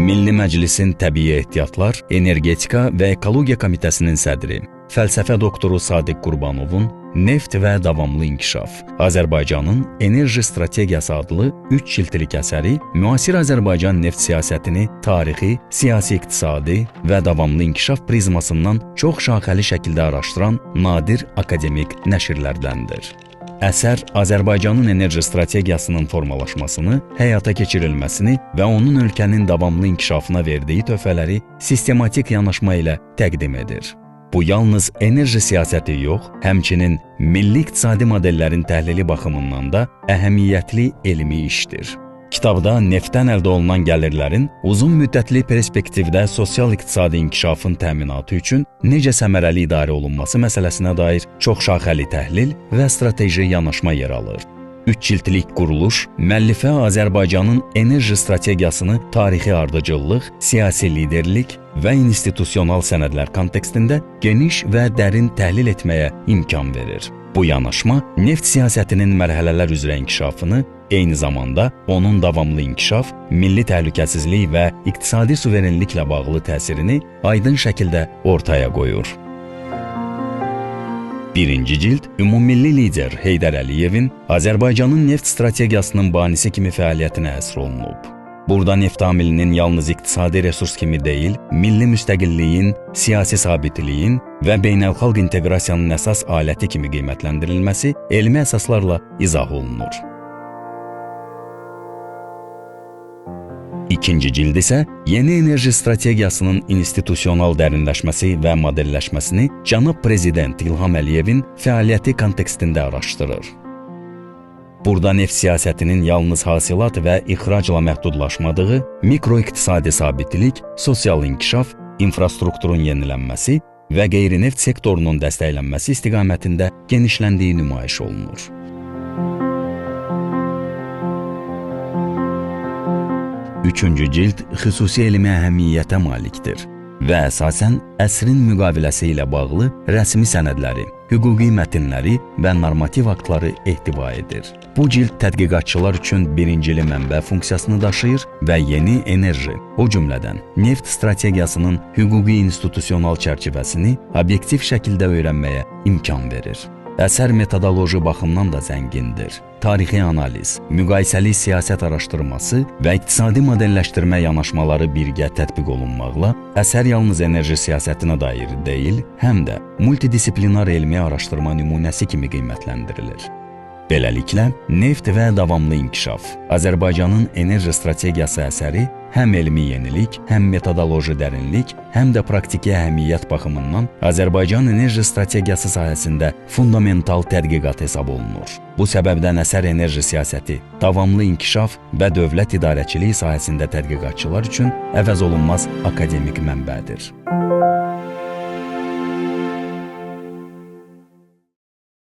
Milli Məclisin Təbii Ehtiyatlar, Energetika və Ekologiya Komitəsinin sədri, fəlsəfə doktoru Sadiq Qurbanovun Neft və Davamlı İnkişaf: Azərbaycanın Enerji Strategiyası adlı 3 cildlik əsəri müasir Azərbaycan neft siyasətini tarixi, siyasi-iqtisadi və davamlı inkişaf prizmasından çox şaxəli şəkildə araşdıran nadir akademik nəşrlərdəndir. Əsər Azərbaycanın enerji strategiyasının formalaşmasını, həyata keçirilməsini və onun ölkənin davamlı inkişafına verdiyi töhfələri sistematik yanaşma ilə təqdim edir. Bu yalnız enerji siyasəti yox, həmçinin milli iqtisadi modellərin təhlili baxımından da əhəmiyyətli elmi işdir. Kitabda neftdən əldə olunan gəlirlərin uzun müddətli perspektivdə sosial-iqtisadi inkişafın təminatı üçün necə səmərəli idarə olunması məsələsinə dair çoxşaxəli təhlil və strateji yanaşma yer alır. 3 cildlik quruluş müəllifə Azərbaycanın enerji strategiyasını tarixi ardıcıllıq, siyasi liderlik və institusional sənədlər kontekstində geniş və dərin təhlil etməyə imkan verir. Bu yanaşma neft siyasətinin mərhələlər üzrə inkişafını, eyni zamanda onun davamlı inkişaf, milli təhlükəsizlik və iqtisadi suverenliklə bağlı təsirini aydın şəkildə ortaya qoyur. Birinci cild ümummilli lider Heydər Əliyevin Azərbaycanın neft strategiyasının banisi kimi fəaliyyətinə həsr olunub. Burada neft amilinin yalnız iqtisadi resurs kimi deyil, milli müstəqilliyin, siyasi sabitliyin və beynəlxalq inteqrasiyanın əsas aləti kimi qiymətləndirilməsi elmi əsaslarla izah olunur. İkinci cild isə yeni enerji strategiyasının institusional dərinləşməsi və modelləşməsini cənab Prezident İlham Əliyevin fəaliyyəti kontekstində araşdırır. Burada neft siyasətinin yalnız hasilat və ixracla məhdudlaşmadığı, mikroiqtisadi sabitlik, sosial inkişaf, infrastrukturun yenilənməsi və qeyri-neft sektorunun dəstəklənməsi istiqamətində genişləndiyi nümayiş olunur. Üçüncü cild xüsusi elmi əhəmiyyətə malikdir və əsasən əsrin müqaviləsi ilə bağlı rəsmi sənədləri, hüquqi mətnləri və normativ aktları ehtiva edir. Bu cild tədqiqatçılar üçün birincili mənbə funksiyasını daşıyır və yeni enerji, o cümlədən neft strategiyasının hüquqi institusional çərçivəsini obyektiv şəkildə öyrənməyə imkan verir. Əsər metodoloji baxımdan da zəngindir. Tarixi analiz, müqayisəli siyasət araşdırması və iqtisadi modelləşdirmə yanaşmaları birgə tətbiq olunmaqla əsər yalnız enerji siyasətinə dair deyil, həm də multidisiplinar elmi araşdırma nümunəsi kimi qiymətləndirilir. Beləliklə, Neft və Davamlı İnkişaf: Azərbaycanın Enerji Strategiyası əsəri həm elmi yenilik, həm metodoloji dərinlik, həm də praktiki əhəmiyyət baxımından Azərbaycan enerji strategiyası sahəsində fundamental tədqiqat hesab olunur. Bu səbəbdən əsər enerji siyasəti, davamlı inkişaf və dövlət idarəçiliyi sahəsində tədqiqatçılar üçün əvəz olunmaz akademik mənbədir.